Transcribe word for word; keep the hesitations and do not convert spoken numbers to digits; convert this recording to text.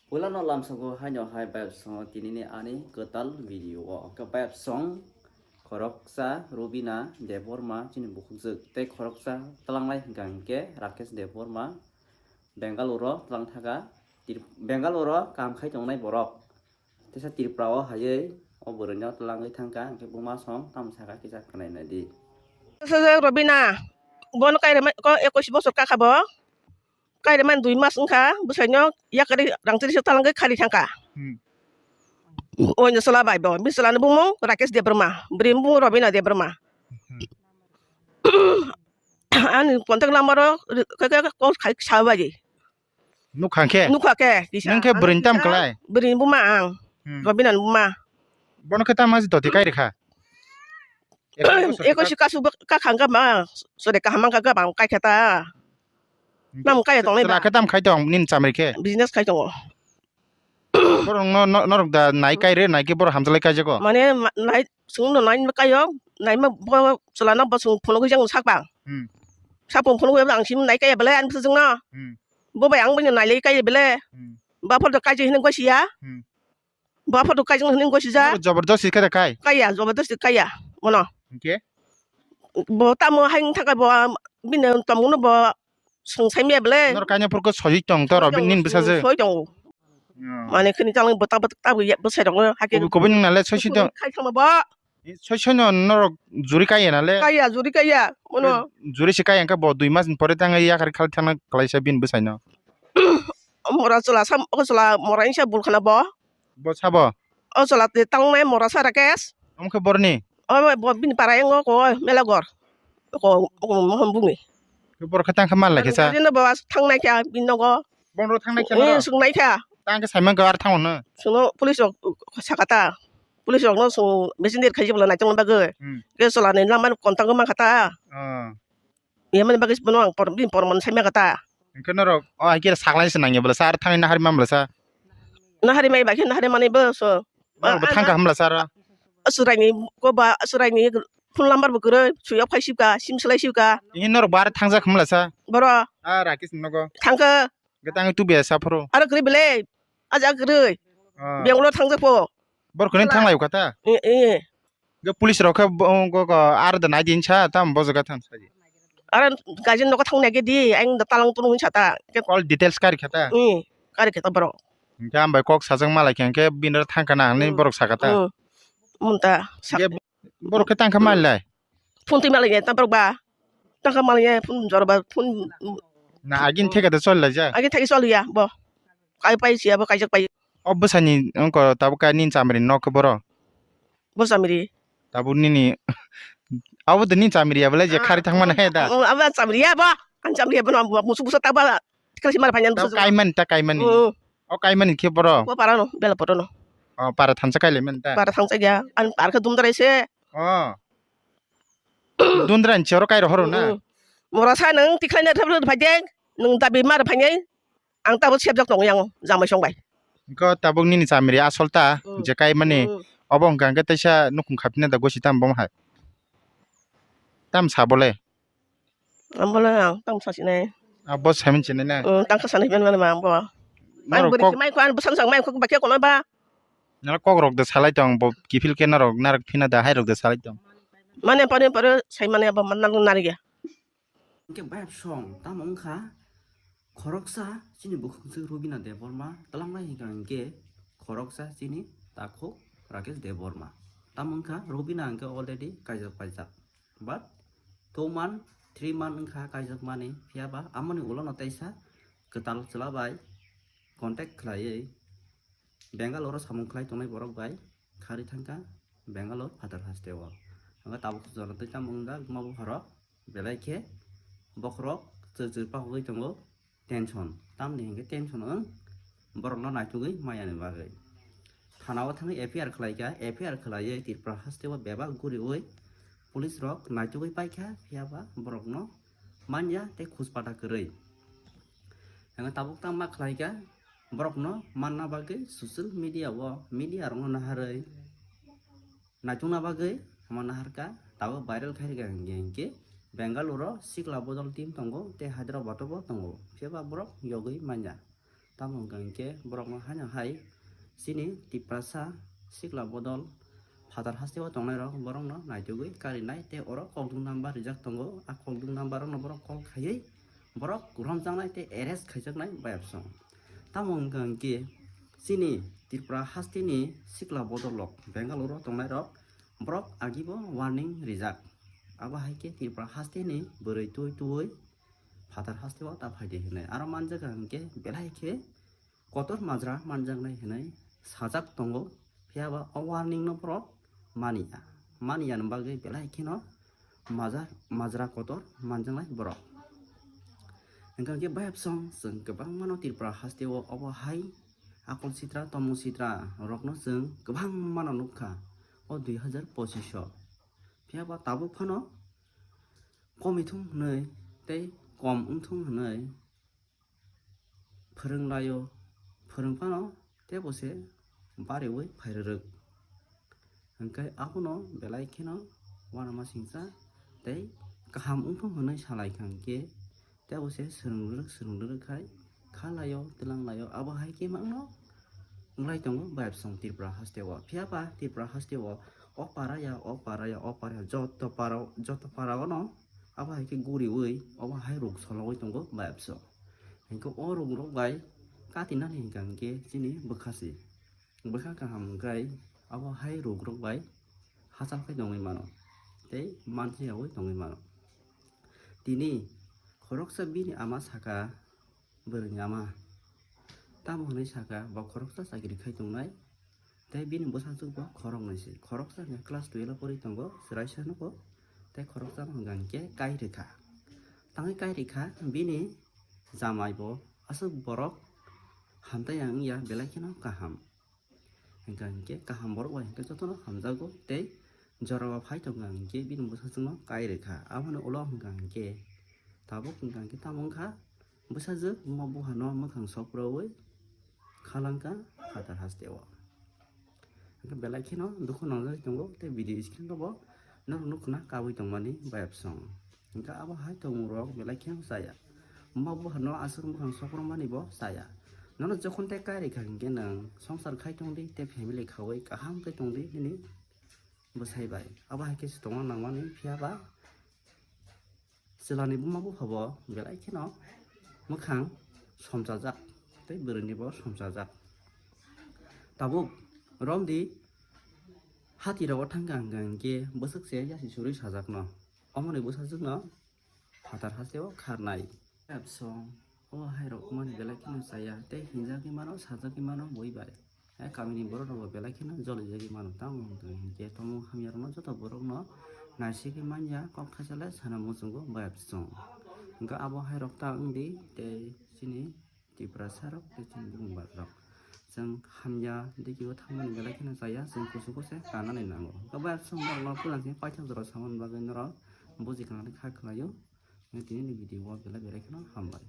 Puilano lamsogo haino hai bayapsongo tinini ani kwtal video o. Hwnkhe bayapsong khoroksa Robina Debbarma chini bukhukjwk tei khoroksa twlangnai hwnkha hwnkhe Rakesh Debbarma Bengaluru o twlang thaka. Tir-, Bengaluru o kam khai tongnai borok. Teisa Tripura o haywi o bwrwino twlangwi thangkha, hwnkhe buma song tamo sakha kisa khwnai naidi. Robina, bono kairema ko ekwis bosor kakha bo. Kairema dui mas wngkha, bwsaino yakarwi rangchari se twlangwi khari thangkha. Hmm. Oino chwla bai bo, bini chwlani bumung Rakesh Debbarma, bwrwini bumung Robina Debbarma. Hmm. Ani contact number o ri-, khe, khe, khe call khai sabai. Nukha khe? Nukha khe, kisa. Nung khe bwrwini tam kwlai? Bwrwini buma ang. Hmm. Robina ni buma. Bono khe tamo doti kai rikha? Eko kasu ka khang ka ma, sore kaham ka ka bang kai khe ta. Hmm. Nam kai tong le ba. Chwla khe tam khai tong, nini chamri khe? Business khai tongo. Borok no, no, norok da nai kai re, nai khe borok hamjalai kai jago? Mane ma-, nai, chwng no nai kai yo, nai ma bo chwla no bo chwng phunugwi jang sak bang. Hmm. Sak phung phunugwi ang sim nai kai ya belai, ani bwsajwk no. Hmm. Bo bai ang bai no nai lai kai ya belai. Hmm. Ba photo kai je hinwi goi siya. Hmm. Ba photo kai jang hinwi goi sijak. Jabardasti khe da kai? Kai ya, jabardasti kai ya, bono. Hwnkhe? Bo tamo hai wng thaka bo, bini tongmung no bo swng sai maya belai. Nor kainwi phuru khe sojik tong to, soi tongo, nini bwsajwk? Soi tongo. Hmm. Mane khini chalang bo tabuk tabuk ya bwsai rok no hake. Kubui kubui nung nale soi soi tong. Khai thangma bo. Soi soi no norok juri kaiya nale? Kaiya, juri kaiya. Mono. Juri se kaiya khe bo dui mas ni pore tang yakar khal thangna kwlaisa bini bwsai no. Mora chwla sam, o chwla mora insa bul khana bo. Bo sabo? O chwla te tangnai mora sa Rakesh. Omo khe borni? O bo bini para yango ko Melagor. Ko, ko mohon bumi. Khe borok khe tang khe mal lai khe sa? Bini bo thangnai khe bini nogo. Bonro thangnai khe eh, norok? Sungnai khe. Tang khe saimang khe ar thango no? Suno police rok sakata. Police rok no sung messenger khai jibla nai tongna bagwi. Hmm. Khe chwla ni lama ni contact man khata. Ah. Yamani bagwi bono ang por-, bini porman saima kata. Hwnkhe norok o hai khe saklai se nangya bwla sa, ar thangwi nahari man bwla sa. Nahari mai ba khe nahari mani bo so. Norok bo thang kaham bwla sa aro. Asuraini ko ba asuraini phone number bo kwrwi, suyok phai sibka, sim swlai sibka. Tini norok bo ar thangjak hwn bwla sa. Boro. A Rakesh ni nogo. Thangkha. Hwnkhe tangwi tubiya sa phuru. Aro kwrwi bele. Aja kwrwi. Ah. Bangalore thangjak pho. Borok kwrwi thang lai kha ta? Eh, eh. Ge police rok khe bo, go, go, ar da nai din sa, tam bo jaga thang sa di. Ar gaji nogo thang nai ge di, ang da talang tulung sa ta. All details kari kha ta? Eh, kari kha ta borok. Hwnkhe ang bai kok sajak malai khe, hwnkhe bini ro thang kha na, hinwi hmm, borok sa kha ta? Hmm. Mun ta, sa ge kha. Borok khe tang kha malai? Phone twi malai ta borok ba. Tang kha malai phone jor ba, phone. Na, agin theka da chol lai ja? Agin theka chol ya, bo. Kai pai siya bo kaijak pai. O bwsani wngkha tabuk kha nini chamri nok khe boro? Bo chamri. Tabuk nini abo de nini chamri ya belai je ah, khari thangmani he da. Oh, abo chamri ya bo. An chamri ya bo no musuk busa tabala. Tikra si mar phanya tabuk musuk. Kaimani ta kaimani. Oh. O kaimani khe boro? Bo para no bela poto no. O para thansa kaile mani ta. Para thansa ya. An para khe dumdara ise. Oh. Dundra ni choro kai rohoro na. Mm. Mora sa nang tikhlai na thap thap phai deng. Nang dabi mar phai nai. Ang tabuk sebjak tongo yang jamai song bai. Engko tabuk nini chamri asol ta, mm, je kai mani, mm, obo hwnkha hwnkhe teisa nukhung khapina da gosi tam bom hai. Tam sa bole? Ang bole ang tam sa sinai. Abo saimani sinai na? Mm, tang kha sanai ben mani ma ang bo. Ang norok bwrwi kok mai kho, ang bwsang sang mai kho, bakhe kono ba. Norok kok rok da salai tong, bo kiphil khe norok, norok phina da hai rok da salai tong. Mane pare pare sai mane abo man nang nari ya. Hwnkhe bayap song tamo wngkha, khoroksa chini bukhuk se Robina Debbarma twlangnai hwnkha hwnkhe khoroksa chini takhuk Rakesh Debbarma. Tamo wngkha Robina hwnkhe already kaijak paijak. But two month, three month wngkha kaijak mani, phiyaba amoni ulono teisa kwtal chwla bai contact khlaiwi Bangalore o samung khlai tongnai borok bai khari thangkha Bangalore phatar haste o. Hwnkhe tabuk jono twi tamo wngjak ma bupharo belai khe bokhorok chwrchwr pakhogwi tongo tension. Tamni hinkhe tension wng borokno naitugwi mayani bagwi. Thana o thangwi F I R khlaikha, F I R khlaiwi Tripura haste o bebak guriwi police rok naitugwi paikha, phiyaba borokno manya tei khuspata kwrwi. Hwnkhe tabuk tamo ma khlaikha, borokno manna bagwi social media o, media rokno naharwi naitukna bagwi hama naharkha, tabuk viral khairikha hwnkhe, hwnkhe Bangalore o sikla bodol team tongo tei Hyderabad o bo tongo, phiyaba borok yogwi manya. Tamo hwnkha hinkhe borokno haino hai chini Tiprasa sikla bodol phatar hasteo tongnairok borokno naitugwi karinai tei oro kokdung number rijak tongo. A kokdung number rokno borok call khaiwi borok romjaknai tei arrest khaijaknai bayapsong. Tamo hwnkha hinkhe chini Tripura hasteni sikla bodol rok Bangalore o tongnairok borok agibo warning rijak. Abo hai khe Tripura hasteni bwrwi twi twi phatar hasteo ta phaidi hinwi aro manjak hinkhe belai khe kotor majra manjaknai hinwi sajak tongo. Phiya ba o warning no borok maniya, maniya ni bagwi belai kheno majra, majra kotor manjaknai borok. Hwnkha khe bayapsong chwng kwbangmano Tripura hasteo obo hai akol sitra, tomung sitra rokno chwng kwbangmano nukha o dui hazar pochish o. Phiya ba tabuk phano komi thung hwnwi tei kom wng thung hwnwi phwrwng laio, phwrwng phano teibo se bariwi phairwrwk. Hwnkhe abono belai kheno uanama singcha tei kaham wngthung hwnwi salaikha hinkhe teibo se swrwng rwrwk, swrwng rwrwk khai kha laio, twlang laio, abo hai khe mangno wnglai tongo bayapsong Tripura hasteo. Phiya ba Tripura hasteo o para ya, o para ya, o para ya, joto para, joto para ono abo hai khe guriwi obo hai rwk sologwi tongo bayapsong. Hinkhe o rwk rok bai katinani hinkha hinkhe chini bwkha se. Bwkha kaham hinkhe abo hai rwk rok bai hachal khe tongwi mano tei mansi yaui tongwi mano. Tini khoroksa bini ama saka, bwrwini ama tamo hwnwi saka, bo khoroksa chakri khai tongnai. Tei bini bwsajwk bo khoroknwi se, khoroksa hwnkhe class twelve o pori tongo, chwraisa nugo, tei khoroksa no hwnkha hinkhe kai rwkha. Tangwi kai rwkha bini jamai bo aswk borok hamtaiya wngya belai kheno kaham. Hwnkha hinkhe kaham borok bai hinkhe jotono hamjago tei jorao phai tongkha hinkhe bini bwsajwkno kai rwkha. Aboni ulo hwnkha hinkhe tabuk hwnkha hinkhe tamo wngkha bwsajwk buma buphano mwkhang sokroui khalangkha phatar hasteo. Hwnkhe belai kheno dukhu nangjagwi tongo tei video screen o bo norok nukhuna kabui tongmani bayapsong. Hwnkhe abo hai tongmungrok belai kheno chaya. Buma buphano aswk mwkhang sokrokmani bo chaya. Nono jokhon tei kai rwkha hinkhe nwng swngchar khai tongdi tei family khaui kaham khe tongdi nini bwsai bai. Abo hai khe se tongna nangmani, phiya ba chwlani buma bupha bo belai kheno mwkhang somchajak tei bwrwini bo somchajak. Tabuk romdi hati rogo thangkha hwnkha hinkhe bwswk se yasi surwi sajakno, omoni bwsajwkno phatar hasteo kharnai. Apsong o hai rok mani belai kheno chaya tei hinjagwi mano, sajagwi mano bui bai. Hai kamini borok rok bo belai kheno jolijagwi mano. Tamo hwnkha hinkhe tomung hamya rokno joto borok no naisigwi manya, kok thaisa le sana muchungo bai apsong. Hwnkhe abo hai rok ta wngdi tei chini Tiprasa rok tei chini bumbar rok. Chwng hamya digi o thangmani belai kheno chaya, chwng kusu kose kanani nango. Hwnkhe bai apsong norok no puila khe paithak jora samani bagwi norok buji kanani kha khlaio. Tini ni video o belai belai kheno hambai.